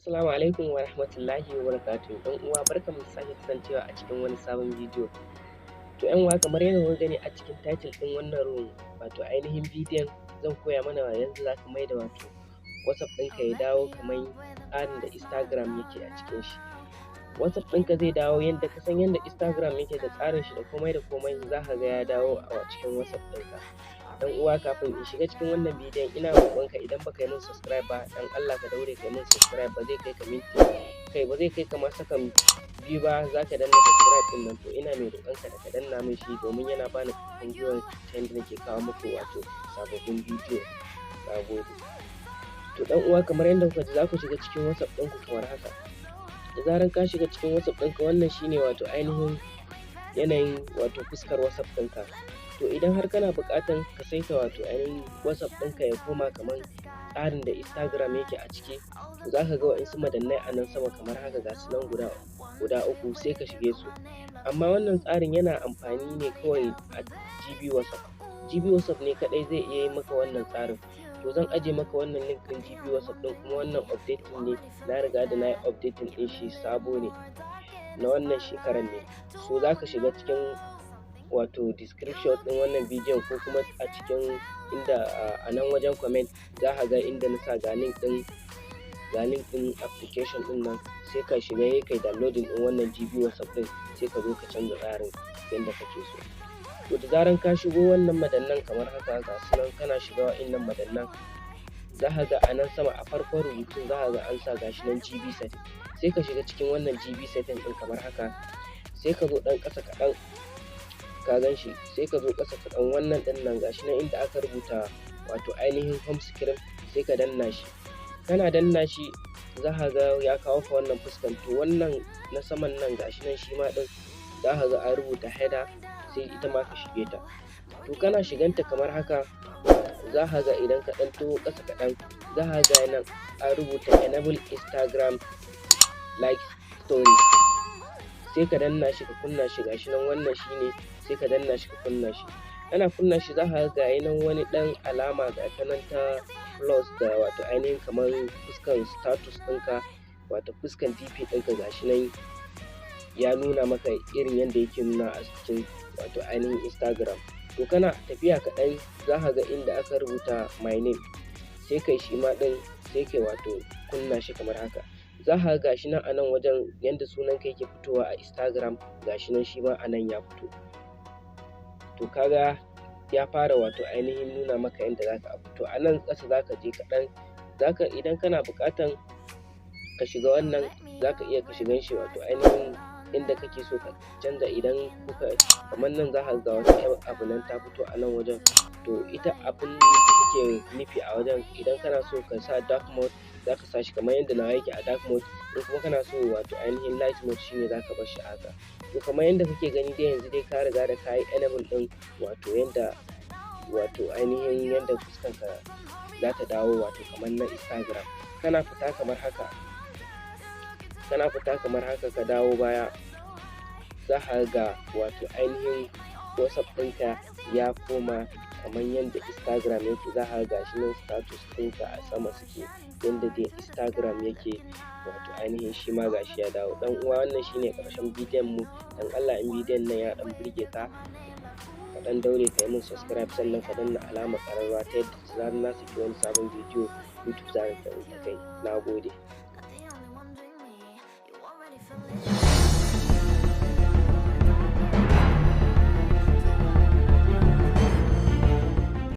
Assalamu alaikum wa rahmatullahi wa barakatuhu. ‘Yan uwa, barkanmu da sake kasancewa a cikin wani sabon bidiyo. To ‘yan uwa, kamar yadda kuka gani a cikin title ɗin wannan wato ainihin bidiyon, zan koya mana yadda za ka maida wato WhatsApp ɗinka ya dawo kamar tsarin da Instagram yake a cikin shi. WhatsApp ɗinka zai dawo yadda ka san yadda Instagram yake da tsarin shi da komai da komai, za ka ga ya dawo a cikin WhatsApp ɗinka. Ɗan uwa, kafin in shiga cikin wannan bidiyon, ina roƙonka, idan baka yi min subscribe ba, dan Allah ka daure ka yi min subscribe. Ba zai kai ka minti, kai, ba zai kai ka ma sakan 2 ba za ka danna subscribe ɗin nan. To ina mai roƙonka da ka danna min shi, domin yana bani ƙarfin gwiwa ta yadda nake kawo muku wato sababbin bidiyo. Na gode. To ɗan uwa, kamar yadda kuka ji, za ku shiga cikin WhatsApp ɗinku kamar haka. Da zarar ka shiga cikin WhatsApp ɗinka, wannan shine wato ainihin yanayin wato fuskar WhatsApp ɗinka. To idan har kana buƙatan ka saita wato ainihin WhatsApp ɗinka ya koma kamar tsarin da Instagram yake a ciki, to za ka ga waɗansu madannai a nan sama kamar haka, ga su nan guda uku, sai ka shige su. Amma wannan tsarin yana amfani ne kawai a GB WhatsApp. GB WhatsApp ne kaɗai zai iya yi maka wannan tsarin. To zan aje maka wannan link ɗin GB WhatsApp ɗin, kuma wannan updating ne, na riga da na yi updating ɗin shi, sabo ne, na wannan shekarar ne. So za ka shiga cikin wato description ɗin wannan bidiyon, ko kuma a cikin inda a nan wajen comment, za ka ga inda na sa ga link ɗin application ɗin nan, sai ka shiga, sai kai downloading ɗin wannan GB WhatsApp ɗin, sai ka zo ka canza tsarin yanda kake so. To da zaran ka shigo wannan madannan kamar haka, ga su nan, kana shiga wa'innan madannan, za ka ga a nan sama a farkon rubutun za ka ga an sa, gashi nan, GB setting. Sai ka shiga cikin wannan GB setting ɗin kamar haka, sai ka zo ɗan ƙasa kaɗan, ka gan shi, sai ka zo ƙasa kaɗan, wannan ɗin nan, gashi nan inda aka rubuta wato ainihin home screen, sai ka danna shi. Kana danna shi, za ka ga ya kawo ka wannan fuskan. To wannan na saman nan, gashi nan, shi ma ɗin za ka ga an rubuta header, sai ita ma ka shige ta. To kana shiganta kamar haka, za ka ga idan ka ɗan taho ƙasa kaɗan, za ka ga nan an rubuta enable Instagram like story, sai ka danna shi ka kunna shi. Gashi nan, wannan shine, sai ka danna shi ka kunna shi. Kana kunna shi, za ka ga gayi nan wani ɗan alama, ga ta nan ta plus da wato ainihin kamar fuskan status ɗinka, wato fuskan DP ɗinka, gashi nan ya nuna maka irin yanda yake nuna a cikin wato ainihin Instagram. To kana tafiya kaɗan, za ka ga inda aka rubuta my name, sai kai shi ma ɗin, sai kai wato kunna shi kamar haka. Za ka ga gashi nan a nan wajen yanda sunanka yake fitowa a Instagram, gashi nan shi ma a nan ya fito. To ka ga ya fara wato ainihin nuna maka yanda za ka abu. To a nan ƙasa za ka je kaɗan, za ka idan kana buƙatan ka shiga wannan, za ka iya ka shigan shi, wato ainihin inda kake so ka canza. Idan kuka kamar nan, za ka ga wata ƴar abu nan ta fito a nan wajen. To ita abin da take nufi a wajen, idan kana so ka sa dark mode, za ka sa shi kamar yadda nawa yake a dark mode. In kuma kana so wato ainihin light mode, shine za ka bar shi a haka. To kamar yadda kake gani dai, yanzu dai ka riga da ka yi enable ɗin wato yanda wato ainihin yanda fuskanka za ta dawo wato kamar na Instagram. Kana fita kamar haka, kana fita kamar haka, ka dawo baya, za ka ga wato ainihin WhatsApp ɗinka ya koma kamar yadda Instagram yake. Za ka ga gashi nan status ɗinka a sama suke yanda dai Instagram yake, wato ainihin shi ma gashi ya dawo. Ɗan uwa, wannan shine ƙarshen bidiyon mu. Dan Allah, in bidiyon nan ya ɗan burge ka, ka ɗan daure ka yi min subscribe, sannan ka danna alamar ƙararrawa ta yadda da zarar na saki wani sabon bidiyo, YouTube za ta kai. Na gode.